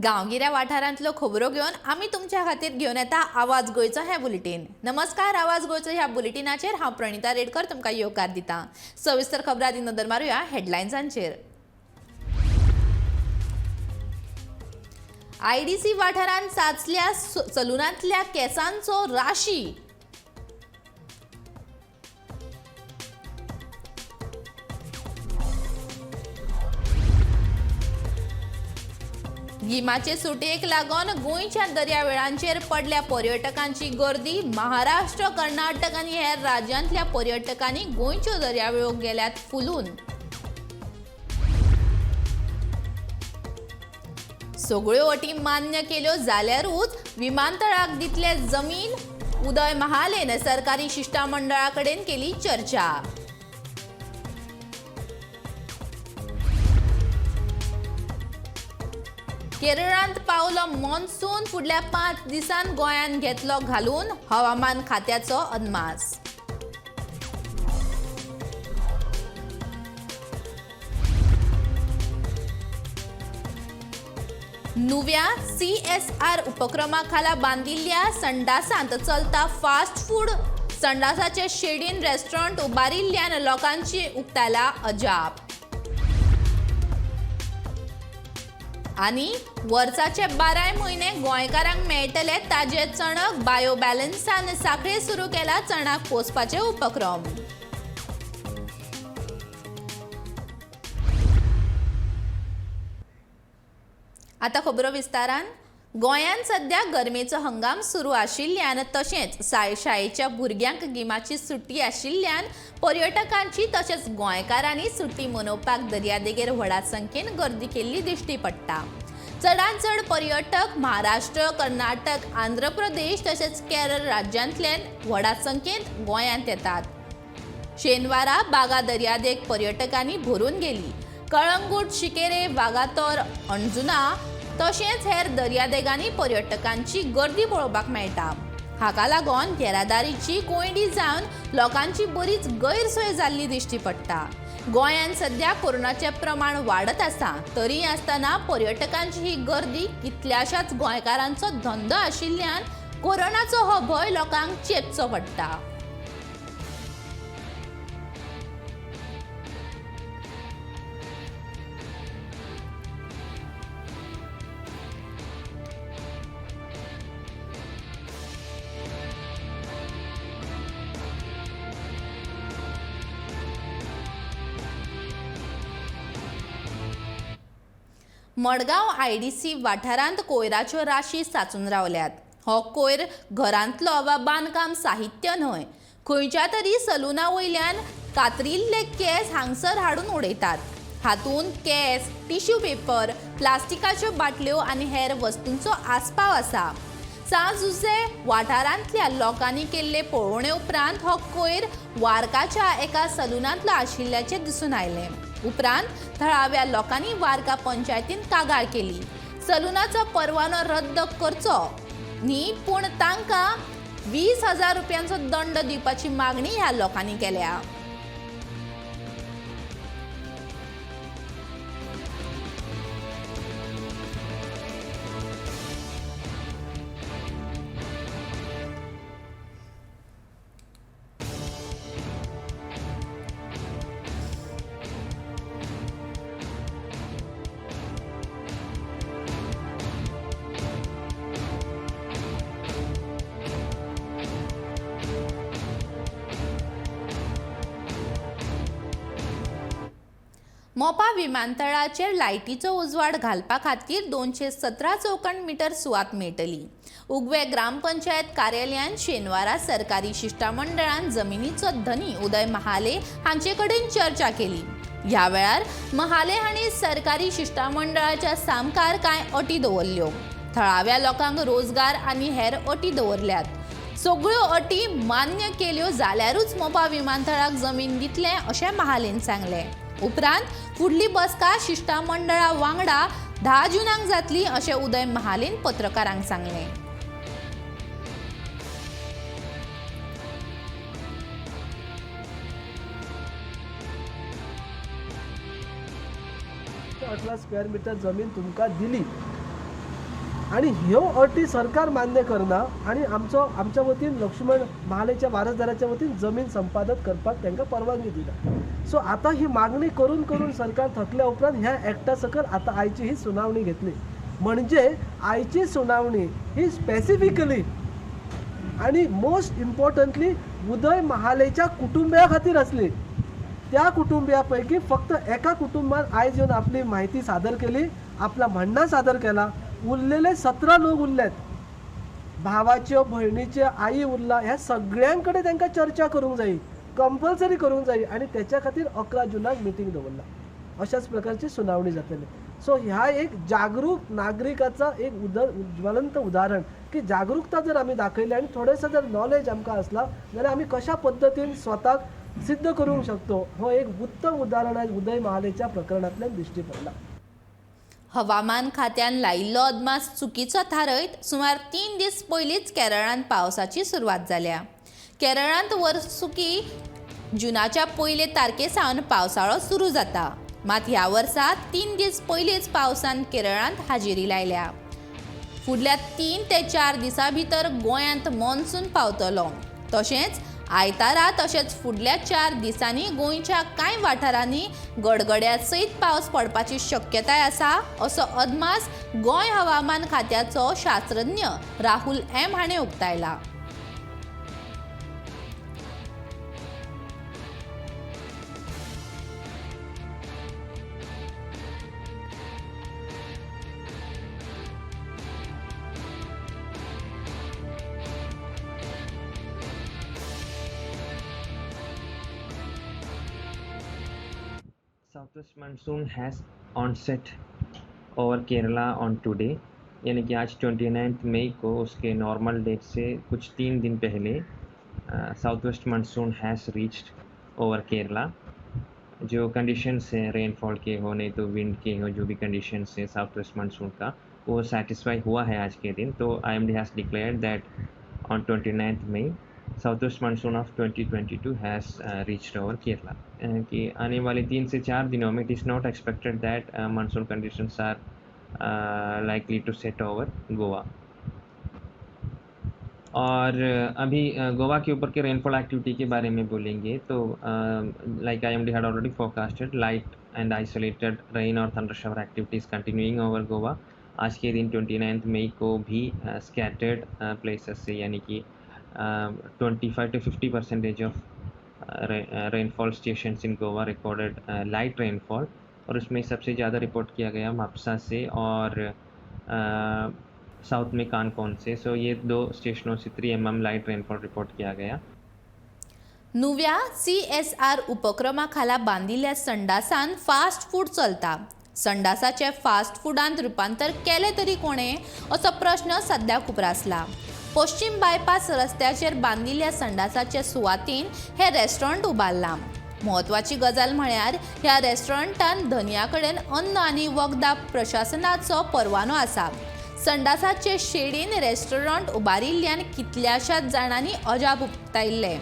गांवगिऱ्या वाठारांतल्यो खबरो घेवन आमी तुमच्या खातीर घेवन येता आवाज गोंयचो हें बुलेटीन. नमस्कार, आवाज गोंयचो ह्या बुलेटिनाचेर हांव प्रणिता रेडकर तुमकां येवकार दिता. सविस्तर खबरां आदी नदर मारुया हेडलायन्सांचेर. आयडीसी वाठारांत साचल्या सलुनांतल्या केंसांचो राशी. गिमाचे सुटयेक लागून गोंयच्या दर्यावेळांचेर पडल्या पर्यटकांची गर्दी. महाराष्ट्र, कर्नाटक आनी हेर राज्यांतल्या पर्यटकांनी गोंयच्यो दर्यावेळो गेल्यात फुलून. सगळ्यो अटी मान्य केल्यो जाल्यारूच विमानतळाक दितले जमीन. उदय महालेन सरकारी शिष्टमंडळा कडेन केली चर्चा. केरळांत पावलो मॉन्सून, फुडल्या 5 दिसांत गोंयांत घेतलो घालून हवामान खात्याचो अदमास. नुव्या CSR उपक्रमा खाला बांदिल्ल्या संडासांत चलता फास्ट फूड. संडासाचे शेडीन रेस्टॉरंट उबारिल्ल्यान लोकांची उक्तायला अजाप. आनी वर्साचे 12 म्हयने गोंयकारांक मेळटले ताजे चणक. बायो बॅलन्सान साखळे सुरू केला चणाक पोसपाचे उपक्रम. आतां खबरो विस्तारान. गोंयांत सध्या गरमेचो हंगाम सुरू आशिल्ल्यान तशेंच शाळेच्या भुरग्यांक गिमाची सुट्टी आशिल्ल्यान पर्यटकांची तशेंच गोंयकारांनी सुट्टी मनोवपाक दर्यादेगेर व्हडा संख्येन गर्दी केल्ली दिश्टी पडटा. चडांत चड पर्यटक महाराष्ट्र, कर्नाटक, आंध्र प्रदेश तशेंच केरळ राज्यांतल्यान व्हडा संख्येन गोंयांत येतात. शेनवारा बागा दर्यादेग पर्यटकांनी भरून गेली. कळंगूट, शिकेरे, वागातोर, अंजुना तशेंच हेर दर्यादेगांनी पर्यटकांची गर्दी पळोवपाक मेळटा. हाका लागून येरादारीची कोंयडी जावन लोकांची बरीच गैरसोय जाल्ली दिश्टी पडटा. गोंयांत सध्या कोरोनाचें प्रमाण वाडत आसा, तरी आसतना पर्यटकांची ही गर्दी कितल्याशाच गोंयकारांचो धंदो आशिल्ल्यान कोरोनाचो हो भंय लोकांक चेपचो पडटा. मडगांव आयडीसी वाठारांत कोयराच्यो राशी साचून रावल्यात. हो कोयर घरांतलो वा बांदकाम साहित्य न्हय, खंयच्या तरी सलुना वयल्यान कातरिल्ले केंस हांगसर हाडून उडयतात. हातूंत केंस, टिश्यू पेपर, प्लास्टिकाच्यो बाटल्यो आनी हेर वस्तूंचो आस्पाव आसा. सांत जुझे वाठारांतल्या लोकांनी केल्ले पळोवणे उपरांत हो कोयर वार्काच्या एका सलुनांतलो आशिल्ल्याचें दिसून आयलें. उपरांत थळाव्या लोकांनी वार्का पंचायतीन कागाळ केली. सलुनाचो परवानो रद्द करचो न्ही, पूण तांकां 20,000 रुपयांचो दंड दिवपाची मागणी ह्या लोकांनी केल्या. मोपा विमानतळाचेर लायटीचो उजवाड घालपा खातीर 217 चौखण मिटर सुवात मेळटली. उगवे ग्रामपंचायत कार्यालयान शेनवारा सरकारी शिष्टमंडळान जमिनीचो धनी उदय महाले हांचे कडेन चर्चा केली. ह्या वेळार महाले हांणी सरकारी शिष्टमंडळाच्या सामकार कांय अटी दवरल्यो. थळाव्या लोकांक रोजगार आनी हेर अटी दवरल्यात. सगळ्यो अटी मान्य केल्यो जाल्यारूच मोपा विमानतळाक जमीन दितले अशें महालेन सांगलें. उपरांत फुडली बसका शिष्टमंडळा वांगडा 10 जूनाक जातली अशें उदय महालेन पत्रकारांक सांगलें. 18 स्क्वेअर मिटर जमीन तुमकां दिली आनी ह्यो अटी सरकार मान्य करना आनी आमचो आमच्या वतीन लक्ष्मण महालेच्या वारसदाराच्या वतीन जमीन संपादन करपाक तांकां परवानगी दिना. सो आतां ही मागणी करून करून सरकार थकल्या उपरांत ह्या एक्टा सकयल आतां आयची ही सुनावणी घेतली. म्हणजे आयची सुनावणी ही स्पेसिफिकली आनी मोस्ट इम्पॉर्टंटली उदय महालेच्या कुटुंबिया खातीर आसली. त्या कुटुंबिया पैकी फक्त एका कुटुंबान आयज येवन आपली म्हायती सादर केली, आपला म्हणणं सादर केला. उरलेले 17 लोक उरल्यात, भावाच्यो भयणीच्यो आई उरला, ह्या सगळ्यां कडेन तांकां चर्चा करूंक जायी, कंपल्सरी करूंक जायी आनी त्याच्या खातीर 11 जुनाक मिटींग दवरला. अशाच प्रकारची सुनावणी जातली. सो ह्या एक जागरूक नागरिकाचा एक ज्वलंत उदाहरण की जागरूकता जर आमी दाखयली आनी थोडेंसो जर नॉलेज आमकां आसला जाल्यार आमी कशा पद्दतीन स्वताक सिद्ध करूंक शकतो हो एक उत्तम उदाहरण आयज उदय महालेच्या प्रकरणांतल्यान दिश्टी पडला. हवामान खात्यान लायिल्लो अदमास चुकीचो थारयत सुमार 3 दीस पयलींच केरळांत पावसाची सुरवात जाल्या. केरळांत वर्सुकी जुनाच्या पयले तारखे सावन पावसाळो सुरू जाता, मात ह्या वर्सा 3 दीस पयलींच पावसान केरळांत हाजेरी लायल्या. फुडल्या 3 ते 4 दिसां भितर गोंयांत मॉन्सून पावतलो. तशेंच आयतारा तशेंच फुडल्या 4 दिसांनी गोंयच्या कांय वाठारांनी गडगड्या सयत पावस पडपाची शक्यताय आसा असो अदमास गोंय हवामान खात्याचो शास्त्रज्ञ राहुल एम हाणें उक्तायला. Southwest monsoon has onset over Kerala on today, यानी कि आज 29 मई को उसके नॉर्मल डेट से कुछ 3 दिन पहले south west monsoon has reached over Kerala. जो कंडीशंस हैं रेनफॉल के हो नहीं तो विंड के हो, जो भी कंडीशंस हैं साउथ वेस्ट मानसून का वो सेटिस्फाई हुआ है आज के दिन. तो IMD has declared that on 29 May south west monsoon of 2022 has reached over Kerala. कि आने वाले 3 से 4 दिनों में it is not expected that monsoon conditions are likely to set over Goa. और अभी गोवा के ऊपर के रेनफॉल एक्टिविटी के बारे में बोलेंगे तो like IMD had already forecasted light and isolated rain Aur thunder shower activities continuing over Goa. आज K दिन 29 मई को भी scattered places से यानी कि 25 to 50% of rainfall stations in Goa recorded light rainfall. और उसमें सबसे ज़्यादा रिपोर्ट किया गया म्हापसा से और साउथ में कानकोन से. सो ये 2 स्टेशनों से 3 mm लाइट रेनफॉल रिपोर्ट किया गया. नुव्या CSR उपक्रमा खाला बांदिल्ल्या संडासान फास्ट फूड चलता. संडासाचे फास्ट फुडांत रुपांतर केलें तरी कोणें असो प्रश्न सद्याक उप्रासला. पश्चिम बायपास रस्त्याचेर बांदिल्ल्या संडासाचे सुवातीन हें रेस्टॉरंट उबारलां. म्हत्वाची गजाल म्हळ्यार ह्या रेस्टॉरंटान धनया कडेन अन्न आनी वखदां प्रशासनाचो परवानो आसा. संडासाचे शेडीन रेस्टॉरंट उबारिल्ल्यान कितल्याशाच जाणांनी अजाप उक्तायिल्लें.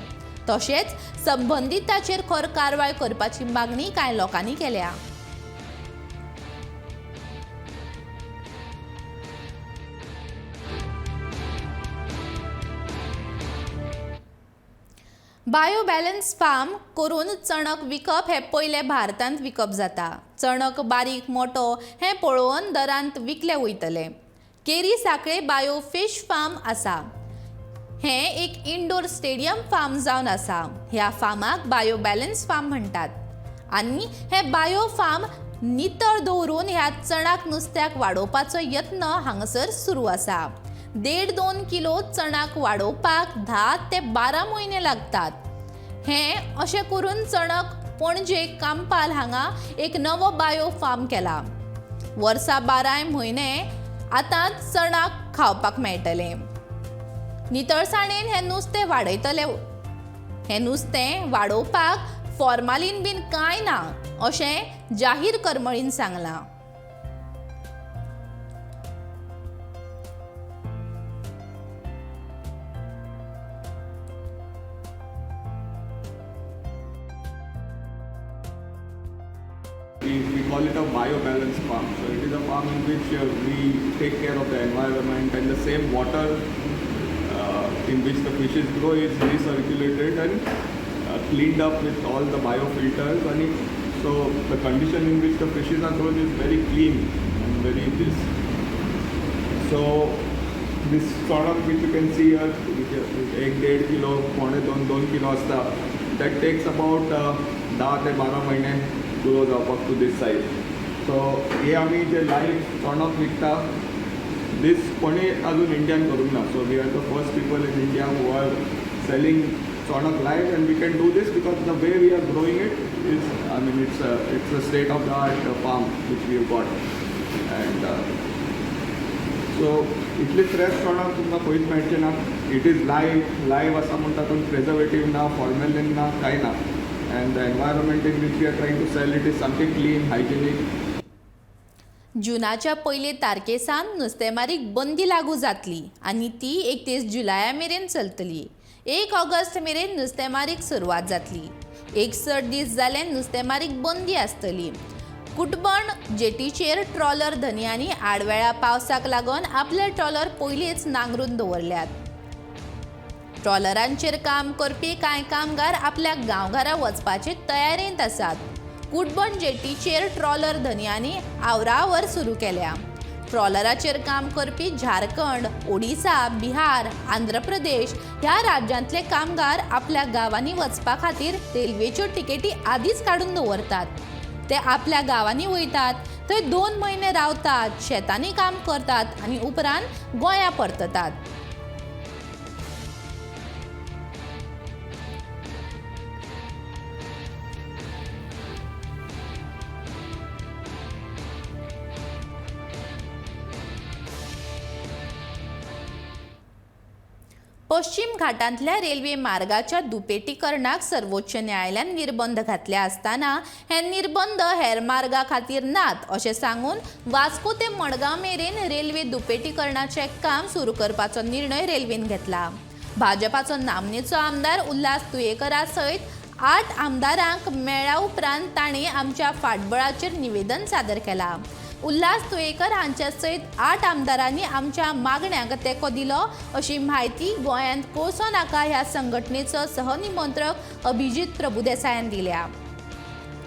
तशेंच संबंदिताचेर खर कारवाय करपाची मागणी कांय लोकांनी केल्या. बायो बॅलन्स फार्म करून चणक विकप हें पयलें भारतांत विकप जाता. चणक बारीक मोटो हें पळोवन दरांत विकले वयतले. केरी साखळे बायो फिश फार्म आसा. हें एक इंडोर स्टेडियम फार्म जावन आसा. ह्या फार्माक बायो बॅलन्स फार्म म्हणटात आनी हें बायो फार्म नितळ दवरून ह्या चणाक नुस्त्याक वाडोवपाचो यत्न हांगासर सुरू आसा. 1.5-2 किलो चणाक वाडोवपाक 10 ते 12 म्हयने लागतात. हें अशें करून चणक पणजे कांपाल हांगा एक नवो बायो फार्म केला. वर्सा 12 म्हयने आतां चणाक खावपाक मेळटलें. नितळसाणेन हें नुस्तें वाडयतले. हें नुस्तें वाडोवपाक फॉर्मालीन बीन कांय ना अशें जाहीर करमळीन सांगलां. We call it a bio-balance farm. So it is a farm in which we take care of the environment, and the same water in which the fishes grow is recirculated and cleaned up with all the biofilters. And so the condition in which the fishes are grown is very clean and very this. So this चणक which you can see here, 1-1.5 kilo, 1.75-2 kilo आसता, that takes about 10 ते 12 महिने grow जावपाक two this size. So हे आमी जे live चणक विकता, दीस कोणी अजून इंडियान करूंक ना. So we are the first people in India who are selling चणक live, and we can do this because the way we are growing it is, I mean, it's a state of the art farm which we have got. And so इतली fresh चणक तुमकां खंयच मेळचें ना. It is live आसा म्हूण तातूंत प्रिजर्वेटीव ना, फॉर्मेलीन ना, कांय ना. And the environment in which we are trying to sell it is सामकें क्लीन, हायजेनीक. जुनाच्या पयले तारखेसान नुस्तेमारीक बंदी लागू जातली आनी ती 31 जुलया मेरेन चलतली. 1 ऑगस्ट मेरेन नुस्तेमारीक सुरवात जातली. 61 दीस जाले नुस्तेमारीक बंदी आसतली. कुटबण जेटीचेर ट्रॉलर धनयांनी आडवेळा पावसाक लागून आपले ट्रॉलर पयलींच नांगरून दवरल्यात. ट्रॉलरांचेर काम करपी कांय कामगार आपल्या गांवघरा वचपाचे तयारेंत आसात. कुटबण जेटीचेर ट्रॉलर धनयांनी आवरावर सुरू केल्या. ट्रॉलराचेर काम करपी झारखंड, ओडिसा, बिहार, आंध्र प्रदेश ह्या राज्यांतले कामगार आपल्या गांवांनी वचपा खातीर रेल्वेच्यो तिकेटी आदींच काडून दवरतात. ते आपल्या गांवांनी वयतात, थंय 2 म्हयने रावतात, शेतांनी काम करतात आनी उपरांत गोंया परततात. पश्चिम घाटांतल्या रेल्वे मार्गाच्या दुपेटीकरणाक सर्वोच्च न्यायालयान निर्बंध घातले आसतना हे निर्बंध हेर मार्गा खातीर नात अशें सांगून वास्को ते मडगांव मेरेन रेल्वे दुपेटीकरणाचें काम सुरू करपाचो निर्णय रेल्वेन घेतला. भाजपाचो नामनेचो आमदार उल्हास तुयेकरा सयत 8 आमदारांक मेळ्ळ्या उपरांत तांणी आमच्या फाटबळाचेर निवेदन सादर केलां. उल्हास तुयेकर हांच्या सयत 8 आमदारांनी आमच्या मागण्यांक तेंको दिलो अशी म्हायती गोंयांत कोळसो नाका ह्या संघटनेचो सहनिमंत्रक अभिजीत प्रभुदेसायान दिल्या.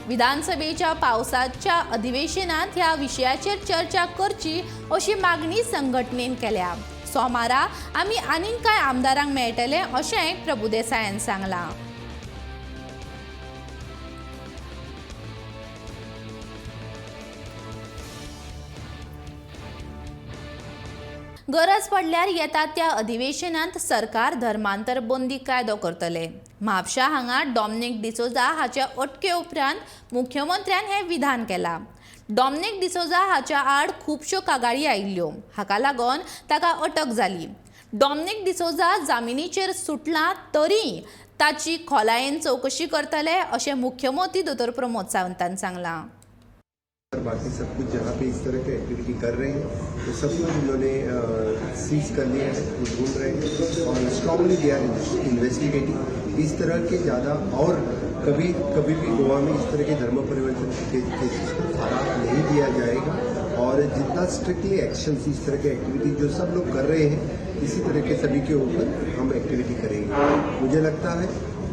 विधानसभेच्या पावसाच्या अधिवेशनात ह्या विशयाचेर चर्चा करची अशी मागणी संघटनेन केल्या. सोमारा आमी आनीक कांय आमदारांक मेळटले अशेंय प्रभुदेसायान सांगलां. गरज पडल्यार येता त्या अधिवेशनांत सरकार धर्मांतर बंदी कायदो करतले. म्हापशा हांगा डॉमनिक डिसोजा हाच्या अटके उपरांत मुख्यमंत्र्यान हें विधान केलां. डॉमनिक डिसोजा हाच्या आड खुबश्यो कागाळी आयिल्ल्यो, हाका लागून ताका अटक जाली. डॉमनिक डिसोजा जामिनीचेर सुटला तरी ताची खोलायेन चवकशी करतले अशें मुख्यमंत्री दोतोर प्रमोद सावंतान सांगलां. बाकी सब कुछ जहाँ पे इस तरह की एक्टिविटी कर रहे हैं तो सब कुछ उन्होंने सीज कर लिया है, वो ढूंढ रहे हैं और स्ट्रांगली they are investigating. इस तरह के ज़्यादा और कभी कभी भी गोवा में इस तरह के धर्म परिवर्तन के केसेस को फरार नहीं दिया जाएगा और जितना स्ट्रिक्टली एक्शन इस तरह के एक्टिविटी जो सब लोग कर रहे हैं इसी तरह के सभी के ऊपर हम एक्टिविटी करेंगे। मुझे लगता है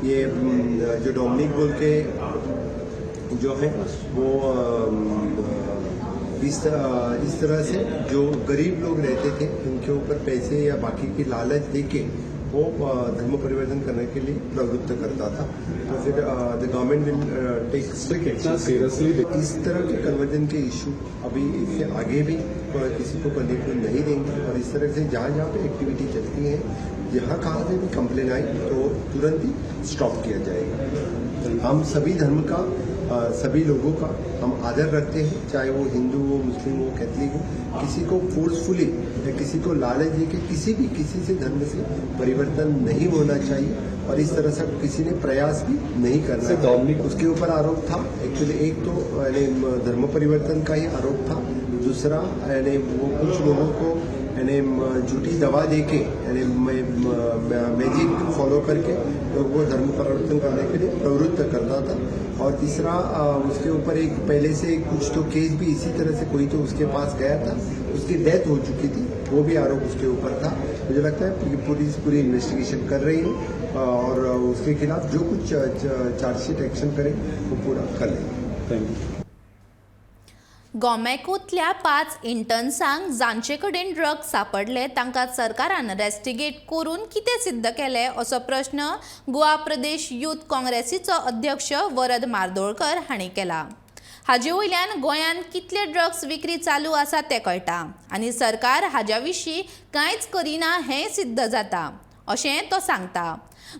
ये जो डोमिनिक बोल के जो है वो इस तरह से जो गरीब लोग रहते थे उनके ऊपर पैसे या बाकी की लालच देके वो धर्म परिवर्तन करने के लिए प्रवृत्त करता था। तो फिर the government will take strict action seriously. इस तरह के कन्वर्जन के इशू अभी इससे आगे भी किसी को करने को नहीं देंगे और इस तरह से जहाँ जहाँ पे एक्टिविटी चलती है जहाँ कहाँ से भी कंप्लेन आई तो तुरंत ही स्टॉप किया जाएगा। हम सभी धर्म का सभी लोगों का हम आदर रखते हैं, चाहे वो हिंदू हो, मुस्लिम हो, कैथलिक हो। किसी को फोर्सफुली या किसी को लालच दे के किसी भी किसी से धर्म से परिवर्तन नहीं होना चाहिए और इस तरह से किसी ने प्रयास भी नहीं करना चाहिए। उसके ऊपर आरोप था एक्चुअली, एक तो यानी धर्म परिवर्तन का ही आरोप था, दूसरा यानी वो कुछ लोगों को यानी झूठी दवा दे के, यानी मैजिक फॉलो करके लोगों को धर्म परिवर्तन करने के लिए प्रवृत्त करता था। और तीसरा उसके ऊपर एक पहले से कुछ तो केस भी इसी तरह से कोई तो उसके पास गया था, उसकी डेथ हो चुकी थी, वो भी आरोप उसके ऊपर था। मुझे लगता है कि पुलिस पूरी इन्वेस्टिगेशन कर रही है और उसके खिलाफ जो कुछ चार्जशीट एक्शन करे वो पूरा कर लेंगे। Thank you. गोमॅकोंतल्या 5 इंटर्न्सांक जांचे कडेन ड्रग सापडले तांकां सरकारान रेस्टिगेट करून कितें सिद्ध केलें असो प्रश्न गोवा प्रदेश यूथ काँग्रेसीचो अध्यक्ष वरद मार्दोळकर हांणी केला। हाजे वयल्यान गोंयांत कितले ड्रग्स विक्री चालू आसा तें कळटा आनी सरकार हाज्या विशीं कांयच करिना हें सिद्ध जाता अशें तो सांगता।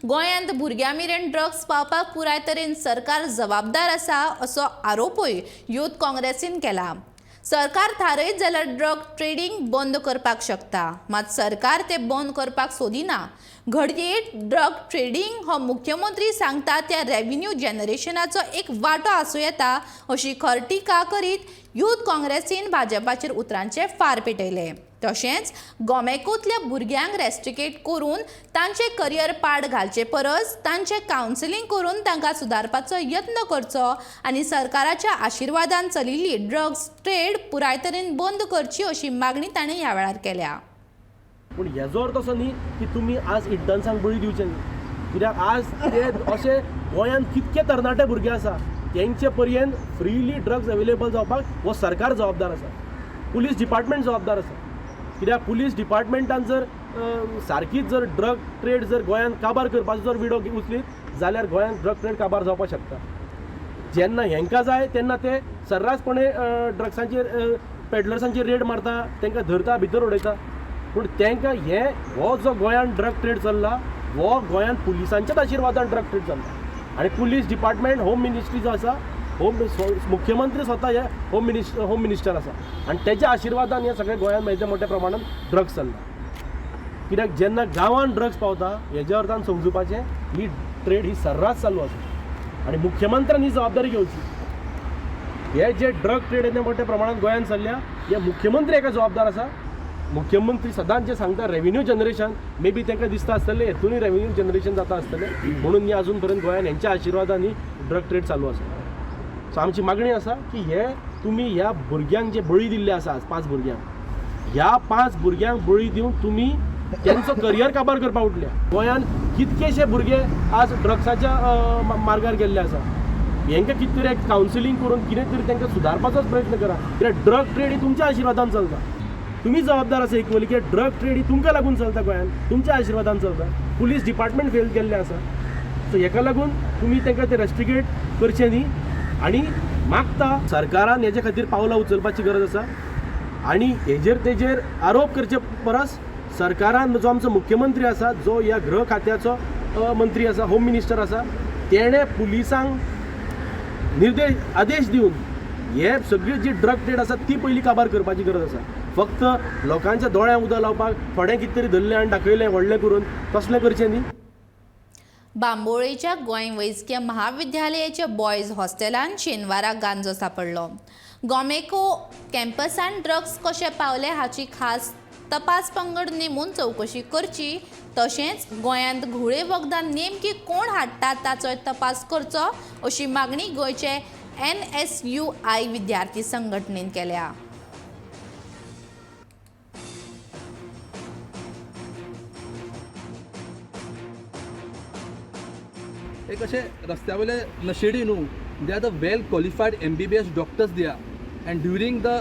गोंयांत भुरग्यां मेरेन ड्रग्स पावपाक पुराय तरेन सरकार जबाबदार आसा असो आरोपूय यूथ काँग्रेसीन केला। सरकार थारयत जाल्यार ड्रग ट्रेडींग बंद करपाक शकता, मात सरकार ते बंद करपाक सोदिना। घडये ड्रग ट्रेडींग हो मुख्यमंत्री सांगता त्या रेव्हेन्यू जनरेशनाचो एक वांटो आसूं येता अशी खर टिका करीत यूथ काँग्रेसीन भाजपाचेर उतरांचे फार पेटयले। तशेंच गोमॅकोंतल्या भुरग्यांक रेस्टिकेट करून तांचे करियर पाड घालचे परस तांचें कावन्सिलींग करून तांकां सुदारपाचो यत्न करचो आनी सरकाराच्या आशिर्वादान चलिल्ली ड्रग्स ट्रेड पुराय तरेन बंद करची अशी मागणी ताणें ह्या वेळार केल्या। पूण हेजो अर्थ असो न्ही की तुमी आज इंटर्न्सांक बळी दिवचे न्ही, कित्याक आज ते अशे गोंयांत कितके तरणाटे भुरगे आसा तेंचे पर्यंत फ्रीली ड्रग्स अवेलेबल जावपाक हो सरकार जबाबदार आसा, पुलीस डिपार्टमेंट जबाबदार आसा। कित्याक पुलीस डिपार्टमेंटान जर सारकीच जर ड्रग ट्रेड जर गोंयांत काबार करपाचो जर विडो उचलीत जाल्यार गोंयांत ड्रग ट्रेड काबार जावपाक शकता। जेन्ना हेंकां जाय तेन्ना ते सर्रासपणे ड्रग्सांचेर पेडलर्सांचेर रेड मारता, तांकां धरता, भितर उडयता। पूण तांकां हे हो जो गोंयांत ड्रग ट्रेड चल्ला हो गोंयांत पुलिसांच्याच आशिर्वादान ड्रग ट्रेड चल्ला आनी पुलीस डिपार्टमेंट होम मिनिस्ट्री जो आसा, होम मुख्यमंत्री स्वता हे होम मिनिस्टर आसा आनी तेच्या आशिर्वादान हे सगळे गोंयांत मेळटा मोठ्या प्रमाणान ड्रग्स चल्ला। कित्याक जेन्ना गांवांत ड्रग्स पावता हेज्या अर्थान समजुपाचें ही ट्रेड ही सर्रास चालू आसा आनी मुख्यमंत्र्यान ही जबाबदारी घेवची। हे जे ड्रग ट्रेड येन्ना मोठ्या प्रमाणात गोंयांत चल्ल्या हे मुख्यमंत्री एका जबाबदार आसा। मुख्यमंत्री सदांच जे सांगता रेव्हेन्यू जनरेशन, मे बी तांकां दिसता आसतलें हेतूनय रेव्हेन्यू जनरेशन जाता आसतलें म्हणून ही अजून पर्यंत गोंयांत हेंच्या आशिर्वादान ही ड्रग ट्रेड चालू आसा। सो आमची मागणी आसा की हे तुमी ह्या भुरग्यांक जे बळी दिल्ले आसा आज 5 भुरग्यांक, ह्या 5 भुरग्यांक बळी दिवन तुमी तेंचो करियर काबार करपाक उठल्या। गोंयांत कितकेशे भुरगे आज ड्रग्साच्या मार्गार गेल्ले आसा, हेंकां कितें तरी एक कावन्सिलींग करून कितें तरी तांकां सुदारपाचोच प्रयत्न करा। कित्याक ड्रग ट्रेड ही तुमच्या आशिर्वादान चलता, तुमी जबाबदार आसा इक्वली कित्याक ड्रग ट्रेड ही तुमकां लागून चलता, गोंयांत तुमच्या आशिर्वादान चलता। पुलीस डिपार्टमेंट फेल केल्लें आसा, सो हेका लागून तुमी तांकां ते रेस्ट्रिकेट करचें न्ही आनी मागता सरकारान हेजे खातीर पावलां उचलपाची गरज आसा आनी हेजेर तेजेर आरोप करचे परस सरकारान जो आमचो मुख्यमंत्री आसा, जो ह्या गृह खात्याचो मंत्री आसा, होम मिनिस्टर आसा, तेणें पुलिसांक निर्देश आदेश दिवन हे सगळी जी ड्रग ट्रेड आसा ती पयलीं काबार करपाची गरज आसा। फक्त लोकांच्या दोळ्यांक उदक लावपाक थोडें कितें तरी धरलें आनी दाखयलें व्हडलें करून तसलें करचें न्ही। बांबोळेच्या गोंय वैजकीय महाविद्यालयाच्या बॉयज हॉस्टेलान शेनवारा गांजो सापडलो। गोमेको कॅम्पसान ड्रग्स कशे पावले हाची खास तपास पंगड नेमून चवकशी करची, तशेंच गोंयांत घुळे वखदां नेमकी कोण हाडटा ताचोय तपास करचो अशी मागणी गोंयचे NSUI विद्यार्थी संघटनेन केल्या। एक अशें रस्त्या वयले नशेडी न्हू, they are the well qualified MBBS doctors they are, and during the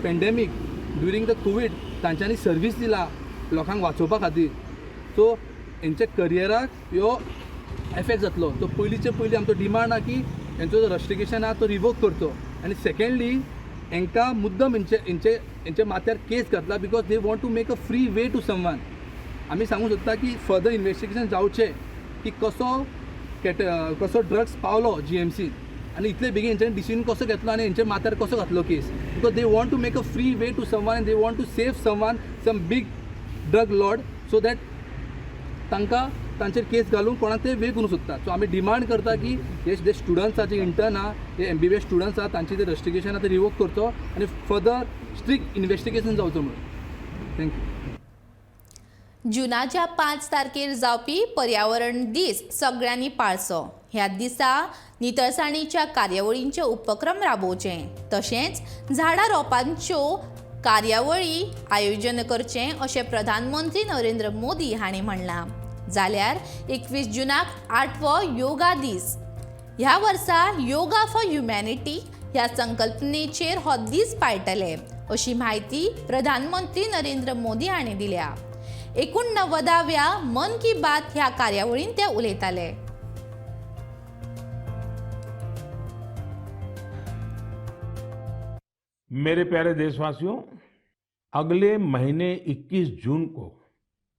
pandemic, during the COVID तांच्यांनी सर्वीस दिला लोकांक वाचोवपा खातीर। सो हेंच्या करियराक ह्यो एफेक्ट जातलो। सो पयलींचे पयलीं आमचो डिमांड आहा की हेंचो जो रस्टिकेशन आहा तो रिवोक करचो आनी सेकेंडली हेंकां मुद्दम हेंचे हेंचे हेंच्या माथ्यार केस घातला because they want to make a free way to someone. आमी सांगूंक सोदता की फर्दर इन्वेस्टिगेशन जावचें की कसो कसो ड्रग्स पावलो GMC आनी इतले बेगीन हेंच्यांनी डिसिजन कसो घेतलो आनी हेंच्या माथ्यार कसो घातलो case, because they want to make a free way to someone and they want to save someone, some big drug lord, so that तांकां तांचेर केस घालून कोणाक ते वे करूंक सोदता। सो आमी डिमांड करता की हे जे स्टुडंट्स आहा, जे इंटर्न आहा, हे MBBS students आहा, तांचे जे रजिस्ट्रेशन आहा ते रिवोक करचो आनी फर्दर स्ट्रिक्ट इन्वेस्टिगेशन जावचो म्हणून। Thank you. जुनाच्या 5 तारखेर जावपी पर्यावरण दीस सगळ्यांनी पाळचो. ह्या दिसा नितळसाणीच्या कार्यावळींचे उपक्रम राबोवचे, तशेंच झाडां रोपांच्यो कार्यावळी आयोजन करचें अशें प्रधानमंत्री नरेंद्र मोदी हांणी म्हणलां. जाल्यार 21 जुनाक 8वो योगा दीस. ह्या वर्सा योगा फॉर ह्युमॅनिटी ह्या संकल्पनेचेर हो दीस पाळटले अशी म्हायती प्रधानमंत्री नरेंद्र मोदी हांणी दिल्या. 89व्या मन की बात ह्या कार्यावळींत ते उलयताले. मेरे प्यारे देशवासियों, अगले महीने 21 जून को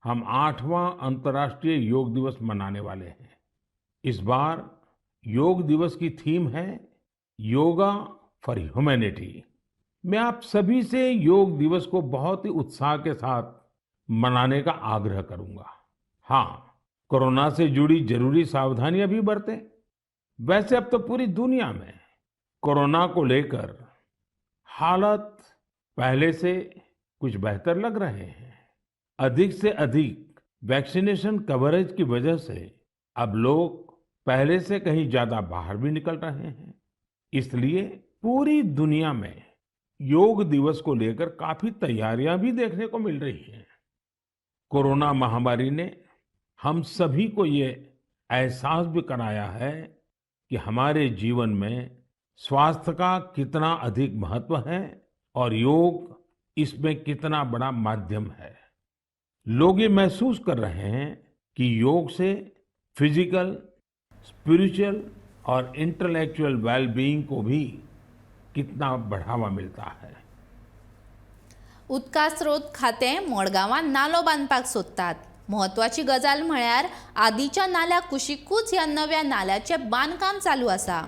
हम 8वां अंतर्राष्ट्रीय योग दिवस मनाने वाले हैं। इस बार योग दिवस की थीम है योगा फॉर ह्यूमैनिटी। मैं आप सभी से योग दिवस को बहुत ही उत्साह के साथ मनाने का आग्रह करूंगा। हाँ, कोरोना से जुड़ी जरूरी सावधानियां भी बरतें। वैसे अब तो पूरी दुनिया में कोरोना को लेकर हालत पहले से कुछ बेहतर लग रहे हैं। अधिक से अधिक वैक्सीनेशन कवरेज की वजह से अब लोग पहले से कहीं ज्यादा बाहर भी निकल रहे हैं। इसलिए पूरी दुनिया में योग दिवस को लेकर काफी तैयारियां भी देखने को मिल रही हैं। कोरोना महामारी ने हम सभी को ये एहसास भी कराया है कि हमारे जीवन में स्वास्थ्य का कितना अधिक महत्व है और योग इसमें कितना बड़ा माध्यम है। लोग ये महसूस कर रहे हैं कि योग से फिजिकल, स्पिरिचुअल और इंटेलेक्चुअल वेलबीइंग को भी कितना बढ़ावा मिलता है। उदका स्रोत खातें मडगांवां नालो बांदपाक सोदतात. म्हत्वाची गजाल म्हळ्यार आदीच्या नाल्या कुशिकूच ह्या नव्या नाल्याचें बांदकाम चालू आसा.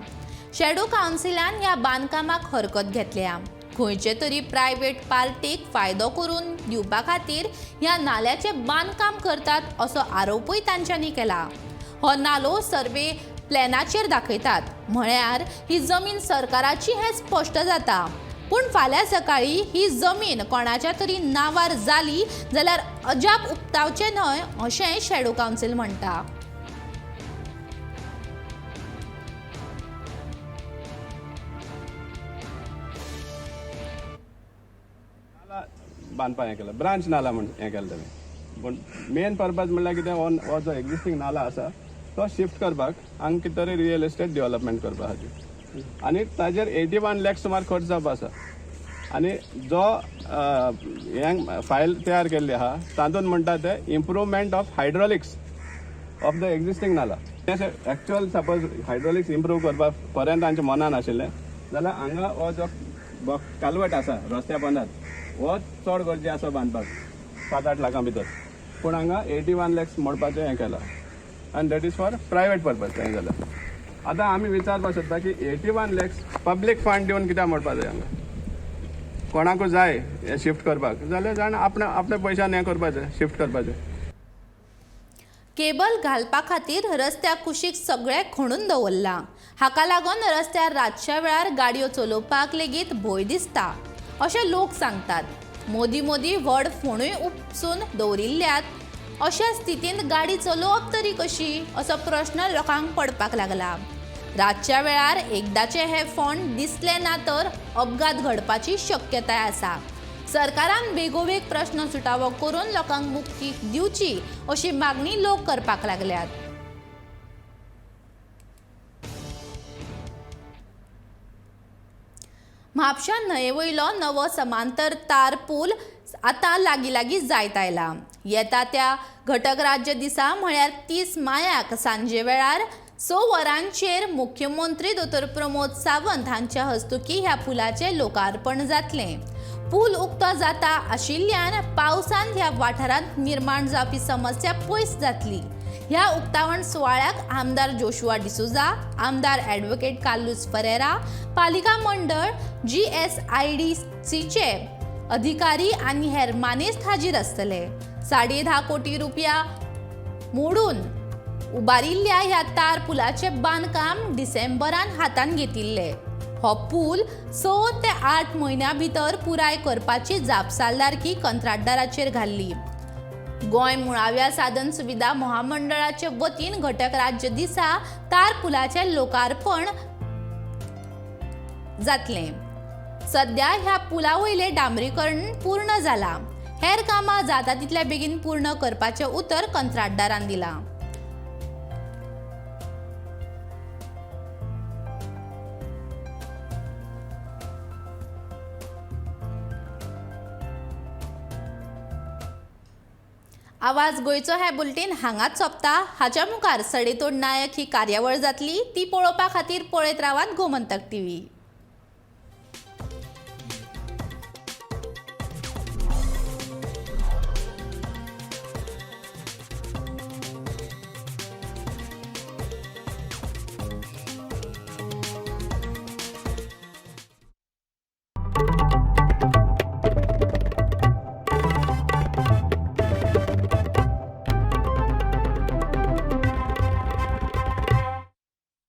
शेडो कावन्सिलान ह्या बांदकामाक हरकत घेतल्या. खंयचे तरी प्रायव्हेट पार्टीक फायदो करून दिवपा खातीर ह्या नाल्याचें बांदकाम करतात असो आरोपूय तांच्यांनी केला. हो नालो सर्वे प्लॅनाचेर दाखयतात, म्हळ्यार ही जमीन सरकाराची हें स्पश्ट जाता. पूण फाल्यां सकाळीं ही जमीन कोणाच्या तरी नांवार जाली जाल्यार अजाप उक्तावचें न्हय अशेंय शेडो कावन्सील म्हणटा. बांदपाक हें केलां, ब्रांच नाला म्हण हें केलें तेमी. पूण मेन पर्पज म्हणल्यार कितें, हो जो एग्जिस्टींग नाला आसा तो शिफ्ट करपाक हांगा कितें तरी रियल एस्टेट डेव्हलपमेंट करपा खातीर, आनी ताजेर 81 लॅक्स सुमार खर्च जावपा आसा. आनी जो हें फायल तयार केल्ली आहा तातूंत म्हणटा ते improvement of hydraulics of the existing nala. Actual suppose hydraulics improve करपाक पर्यंत तांच्या मनान आशिल्लें जाल्यार हांगा हो जो कालवट आसा रस्त्या पोंदात हो चड गरजे आसा बांदपाक 7-8 लाखां भितर, पूण हांगा 81 लॅक्स मोडपाचें हें केलां आनी that is for private purpose. हें जाल्यार आतां आमी विचारपाक सोदता की 81 लॅक्स पब्लीक फंड दिवन कित्याक मोडपाक जाय हांगा? कोणाकूय जाय हें शिफ्ट करपाक जाल्यार जाण आपल्या आपल्या पयशान हें करपाचें, शिफ्ट करपाचें. केबल घालपा खातीर रस्त्या कुशीक सगळें खणून दवरलां. हाका लागून रस्त्यार रातच्या वेळार गाडयो चलोवपाक लेगीत भंय दिसता अशें लोक सांगतात. मोदी मोदी व्हड फोंडूय उपसून दवरिल्ल्यात. अशा स्थितींत गाडी चलोवप तरी कशी असो प्रश्न लोकांक पडपाक लागला. रातच्या वेळार एकदाचे हे फोंड दिसले ना तर अपघात घडपाची शक्यताय आसा. सरकारान बेगोबेग प्रश्न सुटावो करून लोकांक मुक्ती दिवची अशी मागणी लोक करपाक लागल्यात. म्हापशा न्हंये वयलो नवो समांतर तार पूल आतां लागीं लागीं जायत आयला. येता त्या घटक राज्य दिसा म्हळ्यार 30 मायाक सांजे वेळार 6 वरांचेर मुख्यमंत्री दोतोर प्रमोद सावंत हांच्या हस्तुकीं ह्या पुलाचें लोकार्पण जातलें. पूल उक्तो जाता आशिल्ल्यान पावसांत ह्या वाठारांत निर्माण जावपी समस्या पयस जातली. ह्या उक्तावण सुवाळ्याक आमदार जोशुआ डिसोजा, आमदार ॲडव्होकेट कार्लुस फरेरा, पालिका मंडळ, GSIDCचे अधिकारी आनी हेर मानेस्त हाजीर आसतले. 10.5 कोटी रुपया मोडून उबारिल्ल्या ह्या तार पुलाचें बांदकाम डिसेंबरान हातान घेतिल्लें. हो पूल 6 ते 8 म्हयन्यां भितर पुराय करपाची जापसालदारकी कंत्राटदाराचेर घाल्ली. गोंय मुळाव्या साधन सुविधा महामंडळाचे वतीन घटक राज्य दिसा तार पुलाचें लोकार्पण जातलें. सध्या ह्या पुला वयलें डांबरीकरण पूर्ण जालां. हेर कामां जाता तितल्या बेगीन पूर्ण करपाचें उतर कंत्राटदारान दिलां. आवाज गोंयचो हे बुलेटीन हांगाच सोंपता. हाच्या मुखार सडेतोड नायक ही कार्यावळ जातली, ती पळोवपा खातीर पळयत रावात गोमंतक टीव्ही.